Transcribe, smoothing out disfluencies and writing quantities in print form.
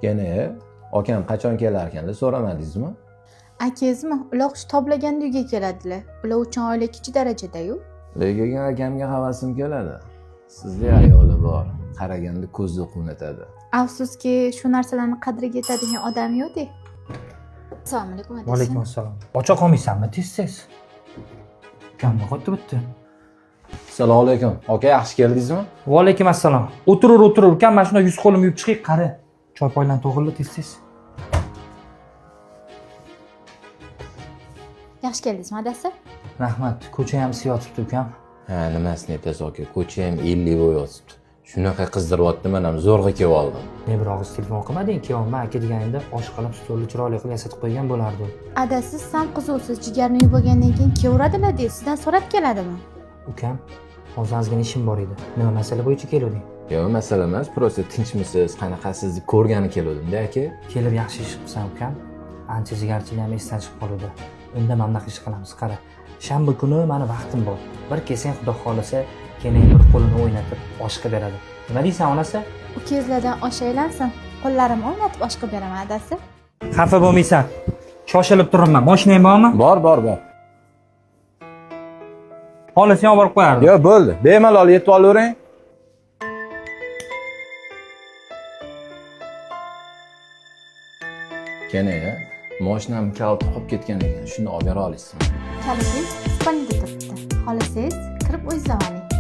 Gene akam qachon kelarkanlar so'ramadingizmi? Akangizmi? Ular qush toblaganda uyga keladilar. Ular uchun oila ikkinchi darajada-yu. Lekin akamga havasim keladi. Sizda ayoli bor, qaraganda ko'zni quvnatadi. Afsuski, shu narsalarni qadriga yetadigan odam yo'q-de. Assalomu alaykum adasi. Vaalaykum assalom. Ocha qolmaysanmi tez-tez? Ukam nihoyatda bitti. Assalomu alaykum. Aka, yaxshi keldingizmi? Vaalaykum assalom. O'tirur, o'tirur ukam, mana shunday yuz qo'lim yuvib chiqay, qari. Choy poylarni to'g'irla tez-tez. Yaxshi keldingizmi adasi? Rahmat, ko'cha ham yotibdi ukam. Ha, nimasini aytasiz aka, ko'cha ham 50 bo'y yotibdi. Shunaqa qizdiryapti, men ham zo'rg'a kelib oldim. Ne bir og'iz telefon qilmading, kelyapman aka deganingda osh qilib stolni chiroyli qilib yasatib qo'ygan bo'lardi. Adasi, siz ham qizuvsiz, jigarni yuvib bo'lgandan keyin kelaveradilar de, sizdan so'rab keladimi? Ukam, hozir ozgina ishim bor edi. Nima masala bo'yicha keluvding? Yo'q, masala emas, просто tinchmisiz, qanaqasiz deb ko'rgani keluvdim-da aka. Kelib yaxshi ish qilibsan ukam. Ancha jigarchilik ham esdan chiqib qoluvdi. Unda mana bunaqa ish qilamiz, qara. Shanba kuni mani vaqtim bor. Bir kelsang, xudo xohlasa, keling bir qo'lini o'ynatib osh qilib beradi. Nima deysan onasi? Ukangizlardan osh aylansin. Qo'llarimni o'ynatib osh qilib beraman adasi. Xafa bo'lmaysan. Shoshilib turibman. Mashinang bormi? Bor, bor, bor. Xohlasang olib borib qo'yardim. Yo'q, bo'ldi. Bemalol yetib olavering. Kene, mashinam kaliti qolib ketgan ekan. Shuni olib bera olasizmi? Kalitingiz спальня da turibdi. Xohlasangiz kirib o'zingiz oling.